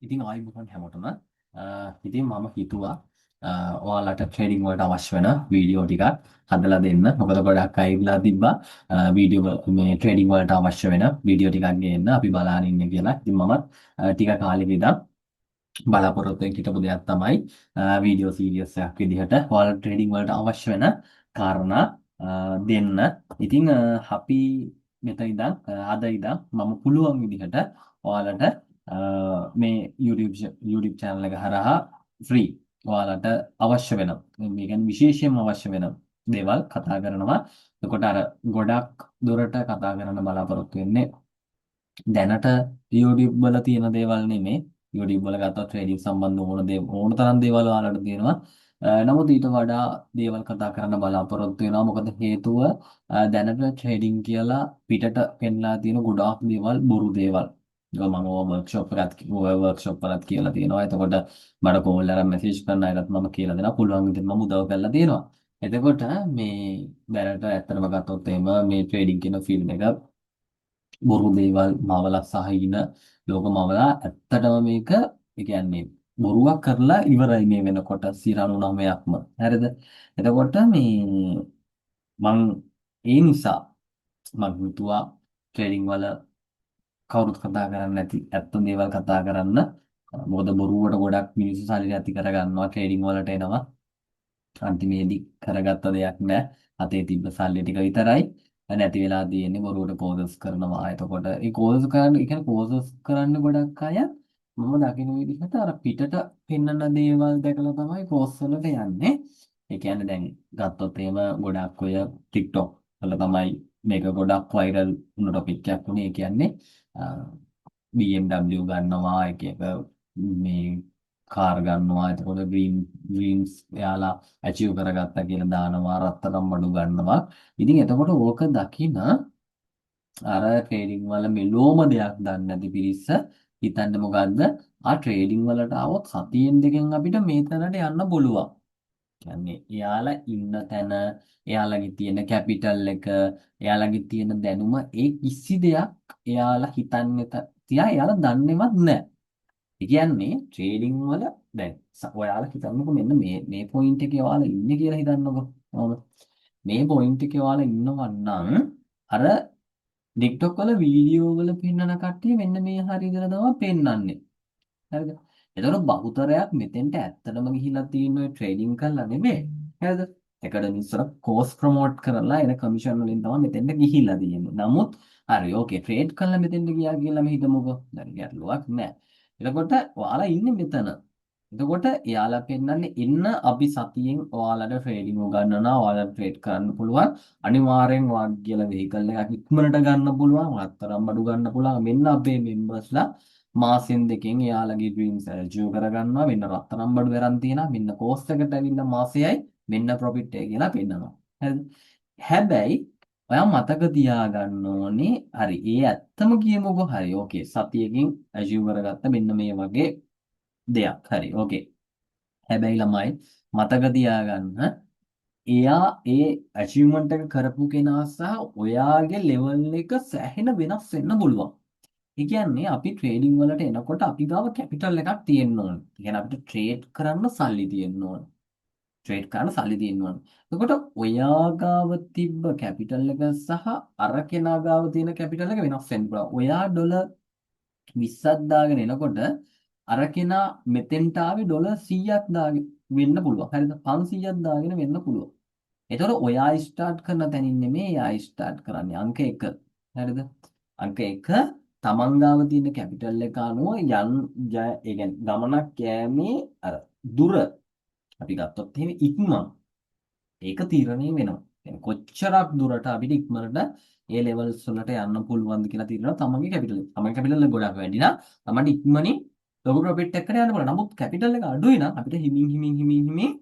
ඉතින් ආයුබෝවන් හැමෝටම. ඉතින් මම හිතුවා ඔයාලට ට්‍රේඩින් වලට අවශ්‍ය වෙන වීඩියෝ ටිකක් හදලා දෙන්න. මොකද ගොඩක් අය ඉල්ලා තිබ්බා වීඩියෝ මේ ට්‍රේඩින් වලට අවශ්‍ය වෙන වීඩියෝ ටිකක් ගේන්න අපි බලාගෙන ඉන්නේ කියලා. ඉතින් මමත් ටික කාලෙක ඉඳන් බලාපොරොත්තු වෙන හිටපු දෙයක් තමයි වීඩියෝ සීරීස් එකක් විදිහට ඔයාලට ට්‍රේඩින් වලට අවශ්‍ය වෙන කාරණා දෙන්න. ඉතින් අපි මෙතන ඉඳන් අද ඉඳන් මම පුළුවන් විදිහට ඔයාලට මේ YouTube channel එක හරහා ෆ්‍රී ඔයාලට අවශ්‍ය වෙන, මේ කියන්නේ විශේෂයෙන්ම අවශ්‍ය වෙන දේවල් කතා කරනවා. එතකොට අර ගොඩක් දුරට කතා කරන්න බලාපොරොත්තු වෙන්නේ දැනට YouTube වල තියෙන දේවල් නෙමෙයි. YouTube වල ගත්තොත් ට්‍රේඩින් සම්බන්ධ ඕන දේ ඕන තරම් දේවල් ඔයාලට තියෙනවා. නමුත් ඊට වඩා දේවල් කතා කරන්න බලාපොරොත්තු වෙනවා. මොකද හේතුව දැනට ට්‍රේඩින් කියලා පිටට පෙන්ලා තියෙන ගොඩාක් දේවල් බොරු දේවල්. ඒක මම ඔය වර්ක්ෂොප් එකත් ඔය වර්ක්ෂොප් වලත් කියලා තියෙනවා. එතකොට මට කෝල් අරන් මැසේජ් කරන අයටත් මම කියලා දෙනවා. පුළුවන් විදිහට මම උදව් කරලා තියෙනවා. එතකොට මේ දැනට ඇත්තටම ගත්තොත් එහෙම මේ ට්‍රේඩින් කියන ෆීල්ඩ් එක බොරු දේවල් මවලා සහ හීන ලෝක මවලා, ඇත්තටම මේක ඒ කියන්නේ බොරුවක් කරලා ඉවරයි මේ වෙනකොට 99%ක්ම. හරිද? එතකොට මේ මං ඒ නිසා මං හිතුවා ට්‍රේඩින් වල කවුරුත් කතා කරන්නේ නැති ඇත්ත දේවල් කතා කරන්න. මොකද බොරුවට ගොඩක් මිනිස්සු සල්ලි නැති කරගන්නවා, ට්‍රේඩින් වලට එනවා. අන්තිමේදී කරගත්ත දෙයක් නෑ. අතේ තිබ්බ සල්ලි ටික විතරයි නැති වෙලා තියෙන්නේ. බොරුවට කෝසස් කරනවා. එතකොට ඒ කෝසස් කරන්න, ඒ කියන්නේ කෝසස් කරන්න ගොඩක් අය මම දකින විදිහට අර පිටට පෙන්නන දේවල් දැකලා තමයි කෝස් වලට යන්නේ. ඒ කියන්නේ දැන් ගත්තොත් එහෙම ගොඩක් ඔය TikTok වල තමයි මේක ගොඩක් වෛරල් වුණ ටොපික් එකක් වුණේ. ඒ කියන්නේ BMW ගන්නවා, එක එක මේ කාර් ගන්නවා, එතකොට ඩ්‍රීම්ස් එයාලා ඇචීව් කරගත්තා කියලා දානවා, රත්තරන් බඩු ගන්නවා. ඉතින් එතකොට ඕක දකින අර ට්‍රේඩින් වල මෙලෝම දෙයක් දන්නේ නැති පිරිස හිතන්නේ මොකද්ද? ආ, ට්‍රේඩින් වලට ආවොත් සතියෙන් දෙකෙන් අපිට මේ තැනට යන්න පුළුවන්. කියන්නේ එයාලා ඉන්න තැන, එයාලගේ තියෙන කැපිටල් එක, එයාලගේ තියෙන දැනුම, ඒ කිසි දෙයක් එයාලා හිතන්නේ තියා එයාලා දන්නේවත් නැහැ. ඒ කියන්නේ ට්‍රේඩින් වල දැන් ඔයාලා හිතන්නකෝ මෙන්න මේ මේ පොයින්ට් එකේ ඔයාලා ඉන්නේ කියලා හිතන්නකෝ. කොහොමද? මේ පොයින්ට් එකේ ඔයාලා ඉන්නවා නම් අර TikTok වල වීඩියෝ වල පෙන්නන කට්ටිය මෙන්න මේ හරිය ඉඳලා තමයි පෙන්නන්නේ. හරිද? එතකොට බහුතරයක් මෙතෙන්ට ඇත්තටම ගිහිලා තියෙන ඔය ට්‍රේඩින් කරලා නෙමෙයි. හරිද? ඇකඩමික්ස් වල කෝස් ප්‍රොමෝට් කරලා එන කමිෂන් වලින් තමයි මෙතෙන්ට ගිහිල්ලා තියෙන්නේ. නමුත් හරි, ඕකේ, ට්‍රේඩ් කරලා මෙතෙන්ට ගියා කියලාම හිතමුකෝ. දැන් ගැටලුවක් නෑ. එතකොට ඔයාලා ඉන්නේ මෙතන. එතකොට එයාලා පෙන්නන්නේ එන්න අපි සතියෙන් ඔයාලට ට්‍රේඩින් උගන්වනවා, ඔයාලට ට්‍රේඩ් කරන්න පුළුවන්, අනිවාර්යෙන් ඔයා කියලා වෙහිකල් එකක් ඉක්මනට ගන්න පුළුවන්, රත්තරන් බඩු ගන්න පුළුවන්, මෙන්න අපේ මෙම්බර්ස්ලා මාසෙන් දෙකෙන් එයාලගේ ඩ්‍රීම්ස් ඇචීව් කරගන්නවා, මෙන්න රත්තරන් බඩු අරන් තියෙනවා, මෙන්න කෝස් එකට ඇවිල්ලා මාසෙයි මෙන්න ප්‍රොෆිට් එක කියලා පෙන්නනවා. හරිද? හැබැයි ඔයා මතක තියාගන්න ඕනේ, හරි, ඒ ඇත්තම කියමුකෝ, හරි, ඕකේ, සතියකින් ඇචීව් කරගත්ත මෙන්න මේ වගේ දෙයක්. හරි, ඕකේ. හැබැයි ළමයි, මතක තියාගන්න, එයා ඒ ඇචීව්මන්ට් එක කරපු කෙනා සහ ඔයාගේ ලෙවල් එක සෑහෙන වෙනස් වෙන්න පුළුවන්. ඒ කියන්නේ අපි ට්‍රේඩින් වලට එනකොට අපි ගාව කැපිටල් එකක් තියෙන්න ඕන. ඒ කියන්නේ අපිට ට්‍රේඩ් කරන්න සල්ලි තියෙන්න ඕන. ට්‍රේඩ් කරන්න සල්ලි තියෙන්න ඕන. එතකොට ඔයා ගාව තිබ්බ කැපිටල් එක සහ අර කෙනා ගාව තියෙන කැපිටල් එක වෙනස් වෙන්න පුළුවන්. ඔයා ඩොලර් 20ක් දාගෙන එනකොට අර කෙනා මෙතෙන්ට ආවේ ඩොලර් 100ක් දාගෙන වෙන්න පුළුවන්. හරිද? 500ක් දාගෙන වෙන්න පුළුවන්. එතකොට ඔයා ස්ටාර්ට් කරන තැනින් නෙමෙයි එයා ස්ටාර්ට් කරන්නේ. අංක 1. හරිද? අංක 1, තමන් ගාව තියෙන කැපිටල් එක අනුව යන් ඒ කියන්නේ ගමනක් යෑමේ අර දුර අපි ගත්තොත් එහෙම ඉක්මන් ඒක තීරණය වෙනවා. කියන්නේ කොච්චරක් දුරට අපිට ඉක්මනට ඒ ලෙවල්ස් වලට යන්න පුළුවන්ද කියලා තීරණය තමන්ගේ කැපිටල් එක. තමන්ගේ කැපිටල් එක ගොඩක් වැඩි නම් තමන්ට ඉක්මනින් ලොකු ප්‍රොෆිට් එකකට යන්න පුළුවන්. නමුත් කැපිටල් එක අඩුයි නම් අපිට හිමින් හිමින් හිමින් හිමින්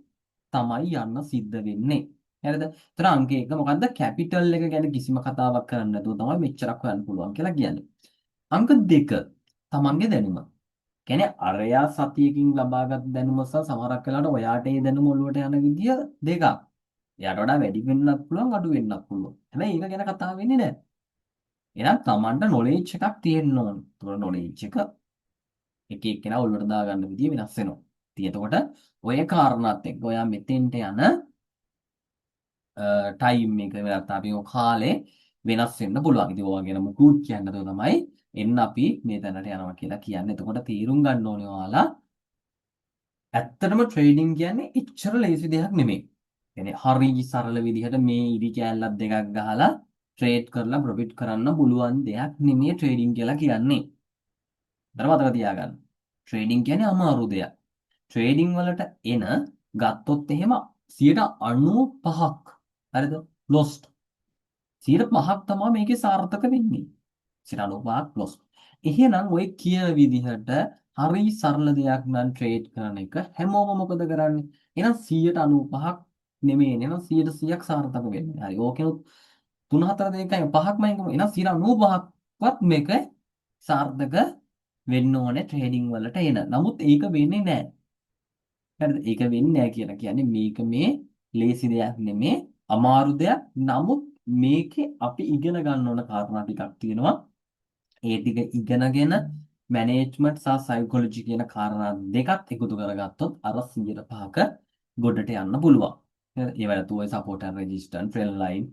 තමයි යන්න සිද්ධ වෙන්නේ. හරිද? එතන අංක 1 මොකද්ද? කැපිටල් එක ගැන කිසිම කතාවක් කරන්න නැතුව තමයි මෙච්චරක් හොයන්න පුළුවන් කියලා කියන්නේ. අංක 2, තමන්ගේ දැනුම. කියන්නේ අරයා සතියකින් ලබාගත් දැනුම සහ සමහරක් වෙලාවට ඔයාට ඒ දැනුම ඔළුවට යන විදිය දෙකක්. එයාට වඩා වැඩි වෙන්නත් පුළුවන්, අඩු වෙන්නත් පුළුවන්. හැබැයි ඒක ගැන කතා වෙන්නේ නැහැ. එහෙනම් තමන්ට නොලෙජ් එකක් තියෙන්න ඕන. ඒතකොට නොලෙජ් එක එක එක්කෙනා ඔළුවට දාගන්න විදිය වෙනස් වෙනවා. ඉතින් එතකොට ඔය කාරණාත් එක්ක ඔයා මෙතෙන්ට යන ටයිම් එක නැත්නම් අපි ඔය කාලේ වෙනස් වෙන්න පුළුවන්. ඉතින් ඕවා ගැන මුකුත් කියන්න නැතුව තමයි එන්න අපි මේ තැනට යනවා කියලා කියන්නේ. එතකොට තේරුම් ගන්න ඕනේ ඔයාලා ඇත්තටම ට්‍රේඩින් කියන්නේ එච්චර ලේසි දෙයක් නෙමෙයි. කියන්නේ හරි සරල විදිහට මේ ඉරි කෑල්ලක් දෙකක් ගහලා ට්‍රේඩ් කරලා ප්‍රොෆිට් කරන්න පුළුවන් දෙයක් නෙමෙයි ට්‍රේඩින් කියලා කියන්නේ. හරියට මතක තියාගන්න. ට්‍රේඩින් කියන්නේ අමාරු දෙයක්. ට්‍රේඩින් වලට එන ගත්තොත් එහෙම 95ක්, හරිද, ලොස්ට්. 5ක් තමයි මේකේ සාර්ථක වෙන්නේ. 95ක් ලොස්ට්. එහෙනම් ඔය කියන විදිහට හරි සරල දෙයක් නම් ට්‍රේඩ් කරන එක හැමෝම මොකද කරන්නේ? එහෙනම් 95ක් නෙමෙයි නේ, 100ක් සාර්ථක වෙන්නේ. හරි. ඕකෙනුත් තුන හතර දෙකයි පහක්ම එකම. එහෙනම් 95%ක්වත් මේක සාර්ථක වෙන්න ඕනේ ට්‍රේඩින් වලට එන. නමුත් ඒක වෙන්නේ නැහැ. හරිද? ඒක වෙන්නේ නැහැ කියලා කියන්නේ මේක මේ ලේසි දෙයක් නෙමේ, අමාරු දෙයක්. නමුත් මේකේ අපි ඉගෙන ගන්න ඕන කාරණා ටිකක් තියෙනවා. ඒ ටික ඉගෙනගෙන මැනේජ්මන්ට් සහ සයිකොලොජි කියන කාරණා දෙකත් එකතු කරගත්තොත් අර 105ක ගොඩට යන්න පුළුවන්. හරිද? ඒව නැතුව ඔය support and resistance, trend line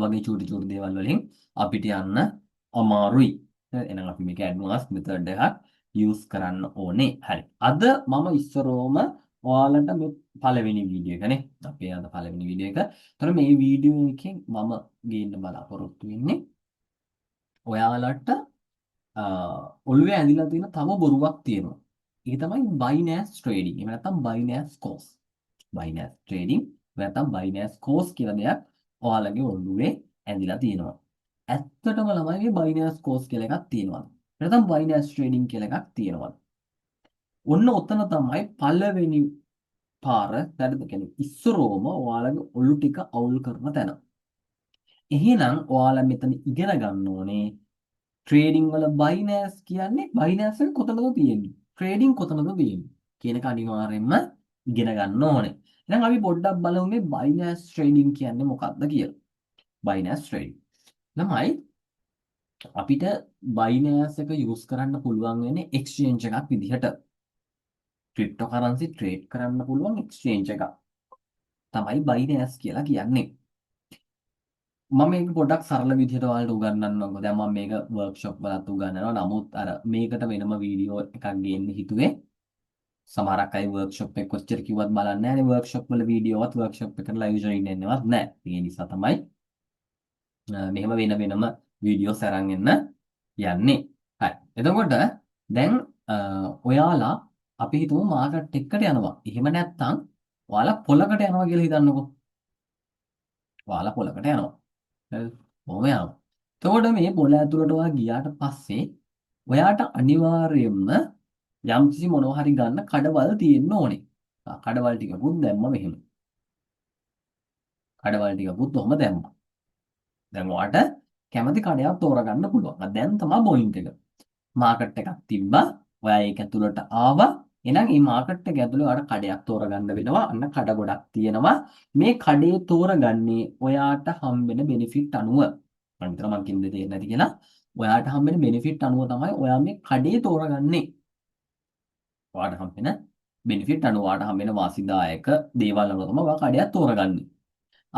වගේ චූටි චූටි දේවල් වලින් අපිට යන්න අමාරුයි. එහෙනම් අපි මේක ඇඩ්වාන්ස් මෙතඩ් එකක් යූස් කරන්න ඕනේ. හරි. අද මම ඉස්සරෝම ඔයාලට මේ පළවෙනි වීඩියෝ එක නේ. අපේ අද පළවෙනි වීඩියෝ එක. ඒතර මේ වීඩියෝ එකෙන් මම ගේන්න බලාපොරොත්තු වෙන්නේ ඔයාලට ඔළුවේ ඇඳිලා තියෙන තව බොරුවක් තියෙනවා. ඒක තමයි Binance trading. එහෙම නැත්නම් Binance course. Binance trading නැත්නම් Binance course කියලා දෙයක් ඔයාලගේ ඔළුවේ ඇඳිලා තියෙනවා. ඇත්තටම ළමයි, මේ Binance course කියලා එකක් තියෙනවද? නැත්නම් Binance trading කියලා එකක් තියෙනවද? ඔන්න ඔතන තමයි පළවෙනි පාර හරිද, කියන්නේ ඉස්සරෝම ඔයාලගේ ඔලු ටික අවුල් කරන තැන. එහෙනම් ඔයාලා මෙතන ඉගෙන ගන්න ඕනේ ට්‍රේඩින් වල Binance කියන්නේ, Binance එක කොතනද තියෙන්නේ? ට්‍රේඩින් කොතනද තියෙන්නේ? කියන එක අනිවාර්යයෙන්ම ඉගෙන ගන්න ඕනේ. එහෙනම් අපි පොඩ්ඩක් බලමු මේ Binance trading කියන්නේ මොකක්ද කියලා. Binance trading. ළමයි, අපිට Binance එක යූස් කරන්න පුළුවන් වෙන්නේ එක්ස්චේන්ජ් එකක් විදිහට. ක්‍රිප්ටෝ කරන්සි ට්‍රේඩ් කරන්න පුළුවන් එක්ස්චේන්ජ් එකක් තමයි Binance කියලා කියන්නේ. මම මේක පොඩ්ඩක් සරල විදිහට ඔයාලට උගන්වන්නම්කෝ. දැන් මම මේක වර්ක්ෂොප් වලත් උගන්වනවා. නමුත් අර මේකට වෙනම වීඩියෝ එකක් ගේන්න හිතුවේ. සමහරක් අය වර්ක්ෂොප් එක කොච්චර කිව්වත් බලන්නේ නැහැ නේ. වර්ක්ෂොප් වල වීඩියෝවත් වර්ක්ෂොප් එකට ලයිව් ජොයින් වෙන්නවත් නැහැ. ඒ නිසා තමයි මෙහෙම වෙන වෙනම වීඩියෝස් අරන් එන්න යන්නේ. හරි. එතකොට දැන් ඔයාලා අපි හිතමු මාකට් එකකට යනවා. එහෙම නැත්නම් ඔයාලා පොලකට යනවා කියලා හිතන්නකෝ. ඔයාලා පොලකට යනවා. හරිද? කොහොම යනවා. එතකොට මේ පොළ ඇතුළට ඔයා ගියාට පස්සේ ඔයාට අනිවාර්යයෙන්ම යම්කිසි මොනවා හරි ගන්න කඩවල් තියෙන්න ඕනේ. කඩවල් ටිකකුත් දැම්ම මෙහෙම. කඩවල් ටිකකුත් ඔහොම දැම්මා. දැන් ඔයාට කැමති කඩයක් තෝරගන්න පුළුවන්. දැන් තමයි පොයින්ට් එක. මාකට් එකක් තිබ්බා. ඔයා ඒක ඇතුළට ආවා. එහෙනම් මේ මාකට් එක ඇතුළේ ඔයාට කඩයක් තෝරගන්න වෙනවා. අන්න කඩ ගොඩක් තියෙනවා. මේ කඩේ තෝරගන්නේ ඔයාට හම්බෙන බෙනිෆිට් අනුව. මම හිතනවා මං කියන දේ තේරෙන්නේ නැති කියලා. ඔයාට හම්බෙන බෙනිෆිට් අනුව තමයි ඔයා මේ කඩේ තෝරගන්නේ. ඔයාට හම්බෙන බෙනිෆිට් අනුව, ඔයාට හම්බෙන වාසිදායක දේවල් අනුව තමයි ඔයා කඩයක් තෝරගන්නේ.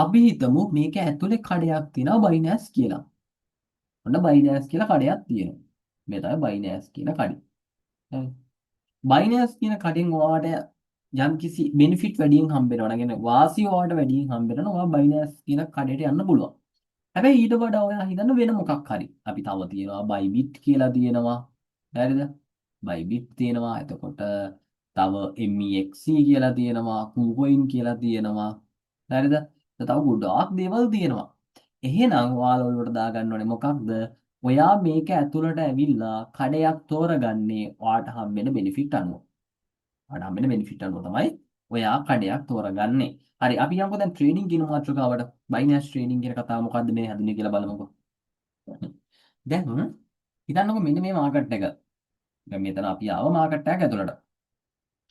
අපි හිතමු මේක ඇතුලේ කඩයක් තියෙනවා Binance කියලා. ඔන්න Binance කියලා කඩයක් තියෙනවා. මේ තමයි Binance කියන කඩේ. හරි. Binance කියන කඩෙන් ඔයාට යම්කිසි බෙනිෆිට් වැඩියෙන් හම්බ වෙනවා නම්, කියන්නේ වාසි ඔයාට වැඩියෙන් හම්බ වෙනවා නම්, ඔයා Binance කියන කඩේට යන්න පුළුවන්. හැබැයි ඊට වඩා ඔයා හිතන්න වෙන මොකක් හරි. අපි තව තියෙනවා Bybit කියලා තියෙනවා. හරිද? Bybit තියෙනවා. එතකොට තව MEXC කියලා තියෙනවා. KuCoin කියලා තියෙනවා. හරිද? තව ගොඩාක් දේවල් තියෙනවා. එහෙනම් ඔයාලා ඔළුවට දාගන්න ඕනේ මොකක්ද? ඔයා මේක ඇතුළට ඇවිල්ලා කඩයක් තෝරගන්නේ ඔයාට හම්බෙන බෙනිෆිට් අනුව. ඔයාට හම්බෙන බෙනිෆිට් අනුව තමයි ඔයා කඩයක් තෝරගන්නේ. හරි, අපි යමුකෝ දැන් ට්‍රේඩින් කියන මාතෘකාවට. Binance trading කියන කතාව මොකද්ද මේ හැදුනේ කියලා බලමුකෝ. දැන් හිතන්නකෝ මෙන්න මේ මාකට් එක. දැන් මෙතන අපි ආව මාකට් එකක් ඇතුළට.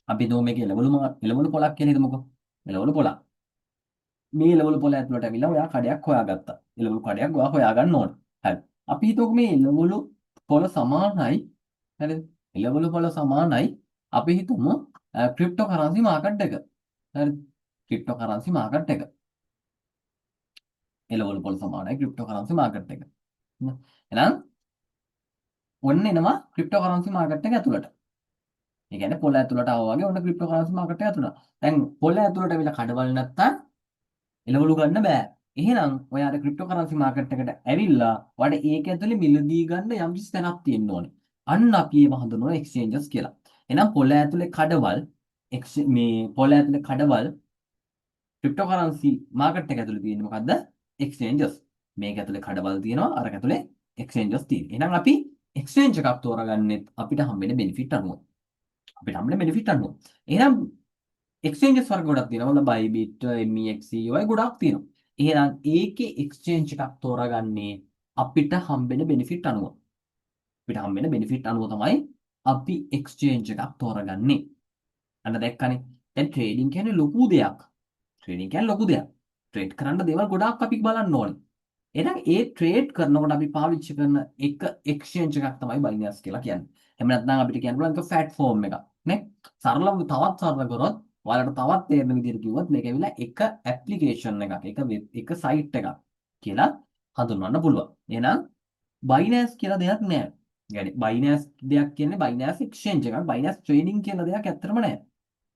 අපි හිතමු මේක එළවලු එළවලු පොලක් කියලා හිතමුකෝ. එළවලු පොලක්. මේ එළවලු පොළ ඇතුළට ඇවිල්ලා ඔයා කඩයක් හොයාගත්තා. එළවලු කඩයක් ඔයා හොයාගන්න ඕන. හරි. අපි හිතමුකෝ මේ එළවලු පොළ සමානයි. හරිද? එළවලු පොළ සමානයි අපි හිතමු ක්‍රිප්ටෝ කරන්සි මාකට් එක. හරි. ක්‍රිප්ටෝ කරන්සි මාකට් එක. එළවලු පොළ සමානයි ක්‍රිප්ටෝ කරන්සි මාකට් එක. එහෙනම් ඔන්න එනවා ක්‍රිප්ටෝ කරන්සි මාකට් එක ඇතුළට. ඒ කියන්නේ පොළ ඇතුළට ආවා වගේ ඔන්න ක්‍රිප්ටෝ කරන්සි මාකට් එක ඇතුළට. දැන් පොළ ඇතුළට ඇවිල්ලා කඩවල් නැත්තම් එළවලු ගන්න බෑ. එහෙනම් ඔයාට ක්‍රිප්ටෝ කරන්සි මාකට් එකට ඇවිල්ලා ඔයාට ඒක ඇතුලේ මිලදී ගන්න යම්කිසි තැනක් තියෙන්න ඕනේ. අන්න අපි ඒව හඳුන්වනවා එක්ස්චේන්ජස් කියලා. එහෙනම් පොළ ඇතුලේ කඩවල්, මේ පොළ ඇතුලේ කඩවල් ක්‍රිප්ටෝ කරන්සි මාකට් එක ඇතුලේ තියෙන්නේ මොකද්ද? එක්ස්චේන්ජස්. මේක ඇතුලේ කඩවල් තියෙනවා, අරක ඇතුලේ එක්ස්චේන්ජස් තියෙනවා. එහෙනම් අපි එක්ස්චේන්ජ් එකක් තෝරගන්නෙත් අපිට හම්බෙන බෙනිෆිට් අනුව. අපිට හම්බෙන බෙනිෆිට් අනුව. එහෙනම් එක්ස්චේන්ජස් වර්ග ගොඩක් තියෙනවා. මොකද Bybit, MEXC ඔය ගොඩක් තියෙනවා. එහෙනම් ඒකේ එක්ස්චේන්ජ් එකක් තෝරගන්නේ අපිට හම්බෙන බෙනිෆිට් අනුව. අපිට හම්බෙන බෙනිෆිට් අනුව තමයි අපි එක්ස්චේන්ජ් එකක් තෝරගන්නේ. අන්න දැක්කනේ. දැන් ට්‍රේඩින් කියන්නේ ලොකු දෙයක්. ට්‍රේඩින් කියන්නේ ලොකු දෙයක්. ට්‍රේඩ් කරන්න දේවල් ගොඩාක් අපි බලන්න ඕනේ. එහෙනම් ඒ ට්‍රේඩ් කරනකොට අපි පාවිච්චි කරන එක එක්ස්චේන්ජ් එකක් තමයි Binance කියලා කියන්නේ. එහෙම නැත්නම් අපිට කියන්න පුළුවන් ඒක ප්ලැට්ෆෝම් එකක් නේ. සරලව තවත් සරල කරොත්, ඔයාලට තවත් තේරෙන විදිහට කිව්වොත්, මේක ඇවිල්ලා එක ඇප්ලිකේෂන් එකක්, එක වෙබ් එක සයිට් එකක් කියලා හඳුන්වන්න පුළුවන්. එහෙනම් Binance කියලා දෙයක් නෑ. يعني Binance දෙයක් කියන්නේ Binance exchange එකක්. Binance trading කියලා දෙයක් ඇත්තටම නෑ.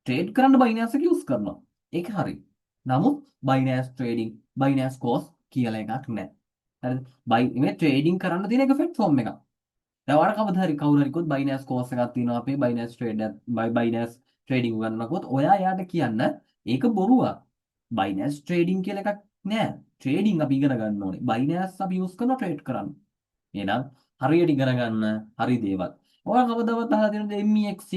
ට්‍රේඩ් කරන්න Binance එක යූස් කරනවා. ඒක හරි. නමුත් Binance trading, Binance course කියලා එකක් නෑ. හරිද? බයි මේ ට්‍රේඩින් කරන්න තියෙන එක ප්ලැට්ෆෝම් එකක්. දැන් ඔයාලා කවදා හරි කවුරු හරි කිව්වොත් Binance course එකක් තියෙනවා අපේ, Binance trade Binance trading උගන්වනකොත් ඔයා එයාට කියන්න ඒක බොරුවක්. Binance trading කියලා එකක් නෑ. ට්‍රේඩින් අපි ඉගෙන ගන්න ඕනේ. Binance අපි යූස් කරනවා ට්‍රේඩ් කරන්න. එහෙනම් හරියට ඉගෙන ගන්න හරි දේවල්. ඔයා කවදාවත් අහලා තියෙනවද MEXC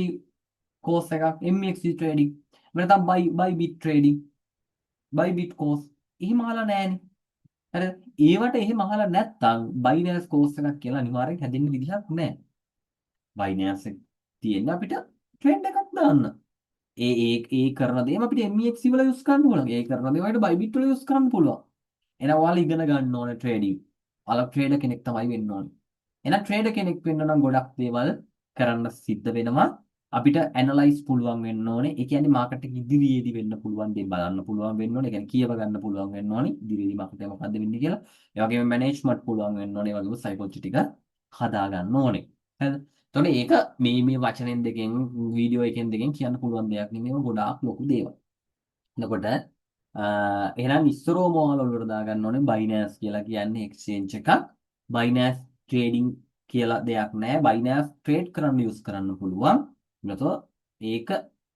course එකක්, MEXC trading, එහෙම නැත්නම් Bybit trading, Bybit course එහෙම අහලා නෑනේ. හරිද? ඒවට එහෙම අහලා නැත්නම් Binance course එකක් කියලා අනිවාර්යෙන් හැදෙන්න විදිහක් නෑ. Binance එක තියෙන්නේ අපිට ට්‍රේඩ් එකක් දාන්න. ඒ ඒ ඒ කරන දේම අපිට MEXC වල යූස් කරන්න පුළුවන්. ඒ කරන දේම අපිට Bybit වල යූස් කරන්න පුළුවන්. එහෙනම් ඔයාලා ඉගෙන ගන්න ඕනේ ට්‍රේඩින්. ඔයාලා ට්‍රේඩර් කෙනෙක් තමයි වෙන්න ඕනේ. එහෙනම් ට්‍රේඩර් කෙනෙක් වෙන්න නම් ගොඩක් දේවල් කරන්න සිද්ධ වෙනවා. අපිට ඇනලයිස් පුළුවන් වෙන්න ඕනේ. ඒ කියන්නේ මාකට් එක ඉදිරියේදී වෙන්න පුළුවන් දේ බලන්න පුළුවන් වෙන්න ඕනේ. ඒ කියන්නේ කියව ගන්න පුළුවන් වෙන්න ඕනේ. ඉදිරියේදී මාකට් එක මොකද්ද වෙන්නේ කියලා. ඒ වගේම මැනේජ්මන්ට් පුළුවන් වෙන්න ඕනේ. ඒ වගේම සයිකොලොජි ටික හදා ගන්න ඕනේ. හරිද? එතකොට ඒක මේ මේ වචනෙන් දෙකෙන්, වීඩියෝ එකෙන් දෙකෙන් කියන්න පුළුවන් දෙයක් නෙමෙයි. ඒවා ගොඩාක් ලොකු දේවල්. එතකොට එහෙනම් ඉස්සරෝම ඔයාලා ඔළුවට දාගන්න ඕනේ Binance කියලා කියන්නේ එක්ස්චේන්ජ් එකක්. Binance trading කියලා දෙයක් නෑ. Binance trade කරන්න යූස් කරන්න පුළුවන්. නැතෝ ඒක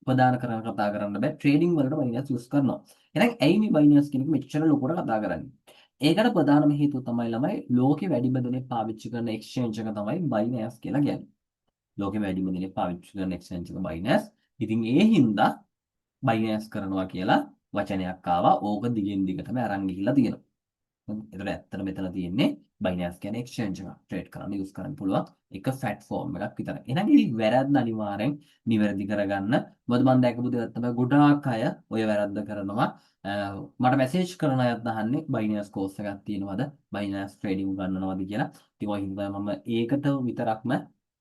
ප්‍රදාන කරන්න කතා කරන්න බෑ. ට්‍රේඩින් වලට Binance use කරනවා. එහෙනම් ඇයි මේ Binance කියන එක මෙච්චර ලොකුවට කතා කරන්නේ? ඒකට ප්‍රධානම හේතුව තමයි ළමයි, ලෝකෙ වැඩිම දෙනෙක් පාවිච්චි කරන එක්ස්චේන්ජ් එක තමයි Binance කියලා කියන්නේ. ලෝකෙ වැඩිම දෙනෙක් පාවිච්චි කරන එක්ස්චේන්ජ් එක Binance. ඉතින් ඒ හින්දා Binance කරනවා කියලා වචනයක් ආවා. ඕක දිගින් දිගටම අරන් ගිහිල්ලා තියෙනවා. එතකොට ඇත්තට මෙතන තියෙන්නේ Binance කියන්නේ එක්ස්චේන්ජ් එකක්. ට්‍රේඩ් කරන්න යූස් කරන්න පුළුවන් එක ප්ලැට්ෆෝම් එකක් විතරයි. එහෙනම් මේ වැරද්ද අනිවාර්යෙන් නිවැරදි කරගන්න. මොකද මම දැකපු දෙයක් තමයි ගොඩාක් අය ඔය වැරද්ද කරනවා. මට මැසේජ් කරන අයත් අහන්නේ Binance course එකක් තියෙනවද? Binance trading උගන්වනවද කියලා. ඉතින් ඔය හින්දා මම ඒකට විතරක්ම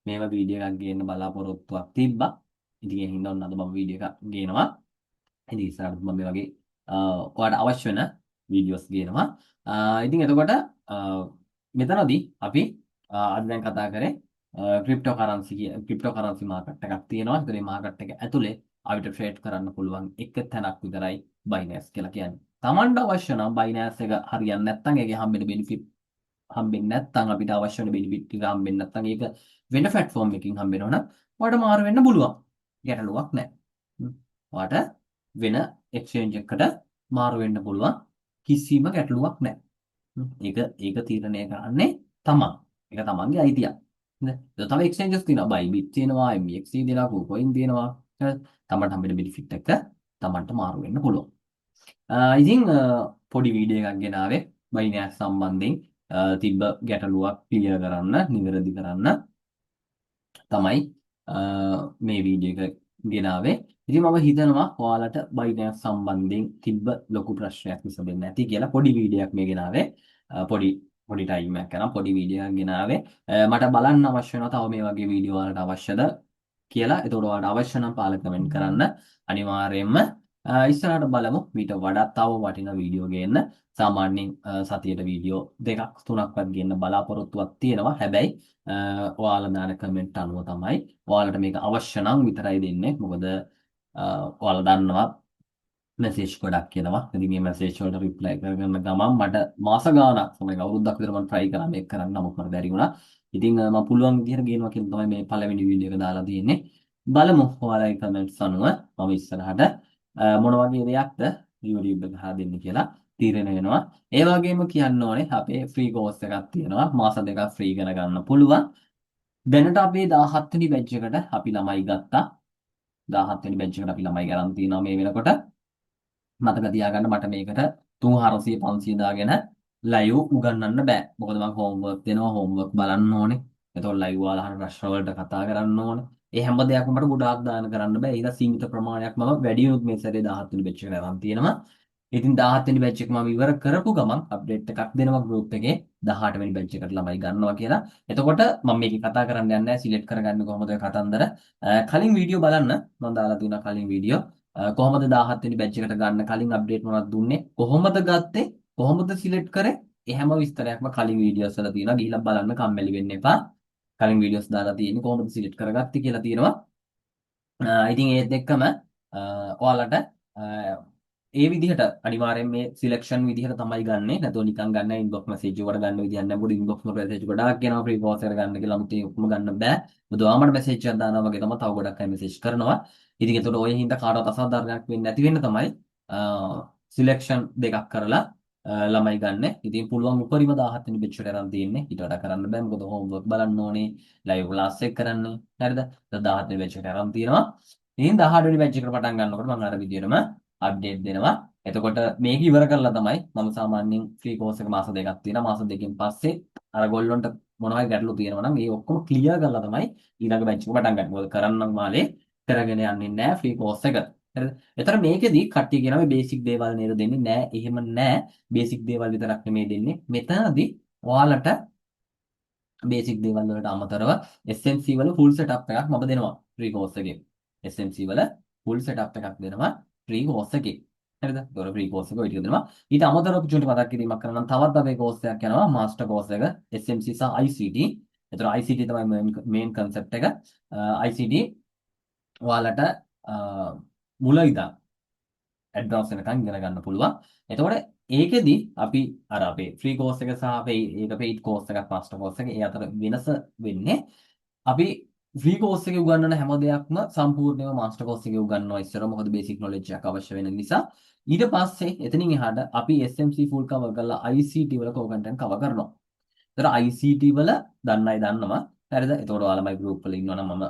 මේව වීඩියෝ එකක් ගේන්න බලාපොරොත්තුවක් තිබ්බා. ඉතින් ඒ හින්දා ඔන්න අද මම වීඩියෝ එකක් ගේනවා. ඉතින් ඉස්සරහට මම මේ වගේ ඔයාලට අවශ්‍ය වෙන වීඩියෝස් ගේනවා. ඉතින් එතකොට මෙතනදී අපි අද දැන් කතා කරේ ක්‍රිප්ටෝ කරන්සි කිය ක්‍රිප්ටෝ කරන්සි මාකට් එකක් තියෙනවා. ඒතර මේ මාකට් එක ඇතුලේ අපිට ට්‍රේඩ් කරන්න පුළුවන් එක තැනක් විතරයි Binance කියලා කියන්නේ. තමන්ට අවශ්‍ය නම් Binance එක හරියන්නේ නැත්නම්, ඒකේ හම්බෙන බෙනිෆිට් හම්බෙන්නේ නැත්නම්, අපිට අවශ්‍ය වෙන බෙනිෆිට් ටික හම්බෙන්නේ නැත්නම්, ඒක වෙන ප්ලැට්ෆෝම් එකකින් හම්බෙනවා නම් ඔයාලට මාරු වෙන්න පුළුවන්. ගැටලුවක් නැහැ. ඔයාලට වෙන එක්ස්චේන්ජ් එකකට මාරු වෙන්න පුළුවන්. කිසිම ගැටලුවක් නැහැ. ඒක ඒක තීරණය කරන්නේ තමන්. ඒක තමන්ගේ අයිතියක්. නේද? තව එක්ස්චේන්ජස් තියෙනවා. Bybit තියෙනවා, MEXC තියෙනවා, KuCoin තියෙනවා. හරි. තමන්ට හම්බෙන බෙනිෆිට් එක තමන්ට මාරු වෙන්න පුළුවන්. ඉතින් පොඩි වීඩියෝ එකක් ගෙනාවේ Binance සම්බන්ධයෙන් තිබ්බ ගැටලුවක් ක්ලියර් කරන්න, නිවැරදි කරන්න තමයි මේ වීඩියෝ එක ගෙනාවේ. ඉතින් මම හිතනවා ඔයාලට Binance සම්බන්ධයෙන් තිබ්බ ලොකු ප්‍රශ්නයක් විසඳෙන්න ඇති කියලා. පොඩි වීඩියෝ එකක් මේ ගෙනාවේ. පොඩි පොඩි ටයිම් එකක් කරන් පොඩි වීඩියෝ එකක් ගෙනාවේ. මට බලන්න අවශ්‍ය වෙනවා තව මේ වගේ වීඩියෝ වලට අවශ්‍යද කියලා. එතකොට ඔයාලට අවශ්‍ය නම් පහල කමෙන්ට් කරන්න. අනිවාර්යයෙන්ම ඉස්සරහට බලමු මීට වඩා තව වටින වීඩියෝ ගේන්න. සාමාන්‍යයෙන් සතියට වීඩියෝ දෙකක් තුනක්වත් ගේන්න බලාපොරොත්තුවක් තියෙනවා. හැබැයි ඔයාලා දාන කමෙන්ට් අනුව තමයි, ඔයාලට මේක අවශ්‍ය නම් විතරයි දෙන්නේ. මොකද ඔයාලා දන්නවා මැසේජ් ගොඩක් එනවා. ඉතින් මේ මැසේජ් වලට රිප්ලයි කරගන්න ගමන් මට මාස ගාණක් සමහර අවුරුද්දක් විතර මම try කරා මේක කරන්න, නමුත් මට බැරි වුණා. ඉතින් මම පුළුවන් විදිහට ගේනවා කියලා තමයි මේ පළවෙනි වීඩියෝ එක දාලා තියෙන්නේ. බලමු ඔයාලගේ කමෙන්ට්ස් අනුව මම ඉස්සරහට මොන වගේ දෙයක්ද YouTube එක හදා දෙන්න කියලා තීරණය වෙනවා. ඒ වගේම කියන්න ඕනේ අපේ ෆ්‍රී කෝස් එකක් තියෙනවා. මාස 2ක් ෆ්‍රී ඉගෙන ගන්න පුළුවන්. දැනට අපේ 17 වෙනි බැච් එකට අපි ළමයි ගත්තා. 17 වෙනි බැච් එකට අපි ළමයි අරන් තිනවා මේ වෙනකොට. මතක තියාගන්න, මට මේකට 300 400 දාගෙන ලයිව් උගන්වන්න බෑ. මොකද මං හෝම්වර්ක් දෙනවා, හෝම්වර්ක් බලන්න ඕනේ. එතකොට ලයිව් ඔයාලා අහන ප්‍රශ්න වලට කතා කරන්න ඕනේ. ඒ හැම දෙයක්ම මට ගොඩාක් දාන කරන්න බෑ. ඒක සීමිත ප්‍රමාණයක් මම වැඩි වුණොත් මේ සැරේ 17 වෙනි බැච් එකට අරන් තියෙනවා. ඉතින් 17 වෙනි බැච් එක මම ඉවර කරපු ගමන් අප්ඩේට් එකක් දෙනවා ගෲප් එකේ 18 වෙනි බැච් එකට ළමයි ගන්නවා කියලා. එතකොට මම මේකේ කතා කරන්න යන්නේ නැහැ සිලෙක්ට් කරගන්න කොහොමද ඔය කතන්දර. කලින් වීඩියෝ බලන්න, මම දාලා තියෙනවා කලින් වීඩියෝ. කොහොමද 17 වෙනි බැච් එකට ගන්න කලින් අප්ඩේට් මොනවද දුන්නේ, කොහොමද ගත්තේ, කොහොමද සිලෙක්ට් කරේ, ඒ හැම විස්තරයක්ම කලින් වීඩියෝස් වල තියෙනවා. ගිහිල්ලා බලන්න, කම්මැලි වෙන්න එපා. කලින් වීඩියෝස් දාලා තියෙන්නේ කොහොමද සිලෙක්ට් කරගත්තේ කියලා තියෙනවා. ඉතින් ඒත් එක්කම ඔයාලට ඒ විදිහට අනිවාර්යෙන් මේ සිලෙක්ෂන් විදිහට තමයි ගන්නෙ. නැතුව නිකන් ගන්න ඉන්බොක්ස් මැසේජ් එකට ගන්න විදිහක් නැහැ. මොකද ඉන්බොක්ස් මැසේජ් ගොඩාක් එනවා ෆ්‍රී කෝස් එකට ගන්න කියලා. නමුත් ඒ ඔක්කොම ගන්න බෑ. මොකද ඔයා මට මැසේජ් එකක් දානවා වගේ තමයි තව ගොඩක් අය මැසේජ් කරනවා. ඉතින් ඒතකොට ඔය හින්දා කාටවත් අසාධාරණයක් වෙන්නේ නැති වෙන්න තමයි සිලෙක්ෂන් දෙකක් කරලා ළමයි ගන්න. ඉතින් පුළුවන් උපරිම 17 වෙනි බැච් එකට අරන් තියෙන්නේ. ඊට වඩා කරන්න බෑ. මොකද හෝම්වර්ක් බලන්න ඕනේ, ලයිව් ක්ලාස් එක කරන්න. හරිද? 17 වෙනි බැච් එකට අරන් තියෙනවා. ඉතින් 18 වෙනි බැච් එකට පටන් ගන්නකොට මම අර විදිහටම අප්ඩේට් දෙනවා. එතකොට මේක ඉවර කරලා තමයි මම සාමාන්‍යයෙන් ෆ්‍රී කෝස් එක මාස 2ක් තියෙනවා. මාස 2කින් පස්සේ අර ගොල්ලොන්ට මොන හරි ගැටලු තියෙනවා නම් ඒ ඔක්කොම ක්ලියර් කරලා තමයි ඊළඟ බැච් එක පටන් ගන්න. මොකද කරන්නම් මාලේ කරගෙන යන්නේ නෑ ෆ්‍රී කෝස් එක. හරිද? එතන මේකෙදි කට්ටිය කියනවා මේ බේසික් දේවල් නේද දෙන්නේ? නෑ, එහෙම නෑ. බේසික් දේවල් විතරක් නෙමෙයි දෙන්නේ. මෙතනදී ඔයාලට බේසික් දේවල් වලට අමතරව SMC වල ෆුල් සෙටප් එකක් මම දෙනවා ෆ්‍රී කෝස් එකේ. SMC වල ෆුල් සෙටප් එකක් දෙනවා ෆ්‍රී කෝස් එකේ. හරිද? ඒතකොට ෆ්‍රී කෝස් එක ඔය ටික දෙනවා. ඊට අමතරව චුටි මතක් කිරීමක් කරනවා නම් තවත් අපේ කෝස් එකක් යනවා, මාස්ටර් කෝස් එක, SMC සහ ICT. එතකොට ICT තමයි මේන් කන්සෙප්ට් එක. ICT ඔයාලට මුල ඉඳන් ඇඩ්වාන්ස් වෙනකන් ඉගෙන ගන්න පුළුවන්. එතකොට ඒකෙදි අපි අර අපේ ෆ්‍රී කෝස් එක සහ අපේ ඒක පෙයිඩ් කෝස් එකක්, මාස්ටර් කෝස් එක, ඒ අතර වෙනස වෙන්නේ අපි ෆ්‍රී කෝස් එකේ උගන්වන හැම දෙයක්ම සම්පූර්ණයෙන්ම මාස්ටර් කෝස් එකේ උගන්වනවා ඉස්සර, මොකද බේසික් නොලෙජ් එකක් අවශ්‍ය වෙන නිසා. ඊට පස්සේ එතනින් එහාට අපි SMC full cover කරලා ICT වල කෝ කන්ටෙන්ට් කවර් කරනවා. ඒතර ICT වල දන්න අය දන්නවා. හරිද? එතකොට ඔයාලා මගේ ගෲප් වල ඉන්නවා නම් මම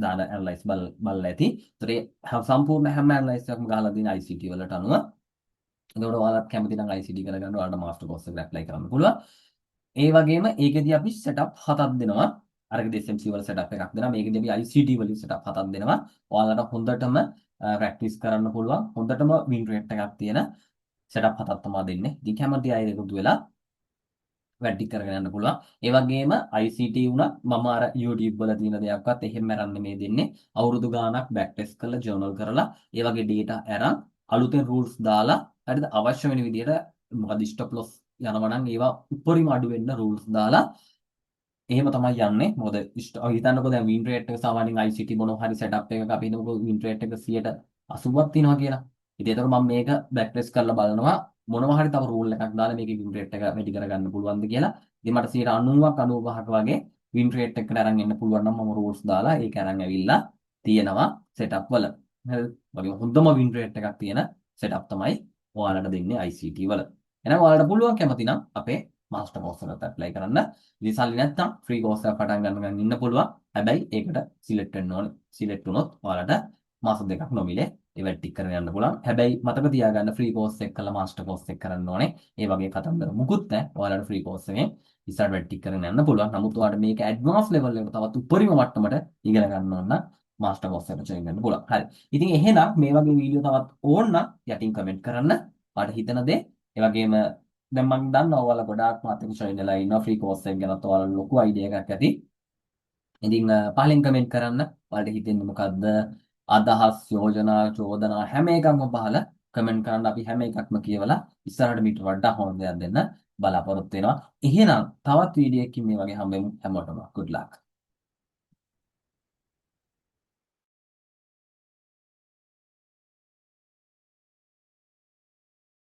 දාන ඇනලයිස් බලලා ඇති. ඒතර ඒ සම්පූර්ණ හැම ඇනලයිස් එකක්ම ගහලා තියෙන ICT වලට අනුව. එතකොට ඔයාලත් කැමති නම් ICT කරගන්න ඔයාලට මාස්ටර් කෝස් එකට ඇප්ලයි කරන්න පුළුවන්. ඒ වගේම ඒකෙදි අපි සෙටප් හතක් දෙනවා. අරකෙදි SMC වල සෙටප් එකක් දෙනවා. මේකෙදි අපි ICT වලින් සෙටප් හතක් දෙනවා. ඔයාලට හොඳටම ප්‍රැක්ටිස් කරන්න පුළුවන්. හොඳටම වින් රේට් එකක් තියෙන සෙටප් හතක් තමයි දෙන්නේ. ඉතින් කැමති අය එකතු වෙලා වැඩ ටික කරගෙන යන්න පුළුවන්. ඒ වගේම ICT වුණත් මම අර YouTube වල තියෙන දෙයක්වත් එහෙම අරන් නෙමෙයි දෙන්නේ. අවුරුදු ගාණක් බෑක් ටෙස්ට් කරලා, ජර්නල් කරලා, ඒ වගේ ඩේටා අරන්, අලුතෙන් රූල්ස් දාලා, හරිද, අවශ්‍ය වෙන විදිහට මොකද ස්ටොප් ලොස් යනවා නම් ඒවා උපරිම අඩු වෙන්න රූල්ස් දාලා එහෙම තමයි යන්නේ. මොකද හිතන්නකෝ දැන් වින් රේට් එක සාමාන්‍යයෙන් ICT මොනවා හරි සෙටප් එකක අපි හිතමුකෝ වින් රේට් එක 80ක් තියෙනවා කියලා. ඉතින් ඒතකොට මම මේක බෑක් ටෙස්ට් කරලා බලනවා මොනවා හරි තව රූල් එකක් දාලා මේකේ වින් රේට් එක වැඩි කරගන්න පුළුවන්ද කියලා. ඉතින් මට 90ක් 95ක් වගේ වින් රේට් එකකට අරන් එන්න පුළුවන් නම් මම රූල්ස් දාලා ඒක අරන් ඇවිල්ලා තියෙනවා සෙටප් වල. හරිද? වගේ හොඳම වින් රේට් එකක් තියෙන සෙටප් තමයි ඔයාලට දෙන්නේ ICT වල. එහෙනම් ඔයාලට පුළුවන් කැමති නම් අපේ මාස්ටර් කෝස් එකට ඇප්ලයි කරන්න. ඉතින් සල්ලි නැත්තම් ෆ්‍රී කෝස් එකක් පටන් ගන්න ගන්න ඉන්න පුළුවන්. හැබැයි ඒකට සිලෙක්ට් වෙන්න ඕනේ. සිලෙක්ට් වුණොත් ඔයාලට මාස 2ක් නොමිලේ ඒ වැඩ ටික කරගෙන යන්න පුළුවන්. හැබැයි මතක තියාගන්න, ෆ්‍රී කෝස් එක කළා මාස්ටර් කෝස් එක කරන්න ඕනේ. ඒ වගේ කතන්දර මුකුත් නැහැ. ඔයාලට ෆ්‍රී කෝස් එකෙන් ඉස්සරහට වැඩ ටික කරගෙන යන්න පුළුවන්. නමුත් ඔයාලට මේක ඇඩ්වාන්ස් ලෙවල් එකට තවත් උපරිම මට්ටමට ඉගෙන ගන්න ඕන නම් මාස්ටර් කෝස් එකට ජොයින් වෙන්න පුළුවන්. හරි. ඉතින් එහෙනම් මේ වගේ වීඩියෝ තවත් ඕන නම් යටින් කමෙන්ට් කරන්න. ඔයාලට හිතන දේ, ඒ වගේම දැන් මම දන්නවා ඔයාලා ගොඩාක් මාත් එක්ක ජොයින් වෙලා ඉන්නවා. ෆ්‍රී කෝස් එක ගැනත් ඔයාලා ලොකු අයිඩියා එකක් ඇති. ඉතින් පහලින් කමෙන්ට් කරන්න ඔයාලට හිතෙන්නේ මොකද්ද? අදහස්, යෝජනා, චෝදනා හැම එකක්ම පහල කමෙන්ට් කරන්න. අපි හැම එකක්ම කියවලා ඉස්සරහට මීට වඩා හොඳ දෙයක් දෙන්න බලාපොරොත්තු වෙනවා. එහෙනම් තවත් වීඩියෝ එකකින් මේ වගේ හම්බෙමු. හැමෝටම good luck.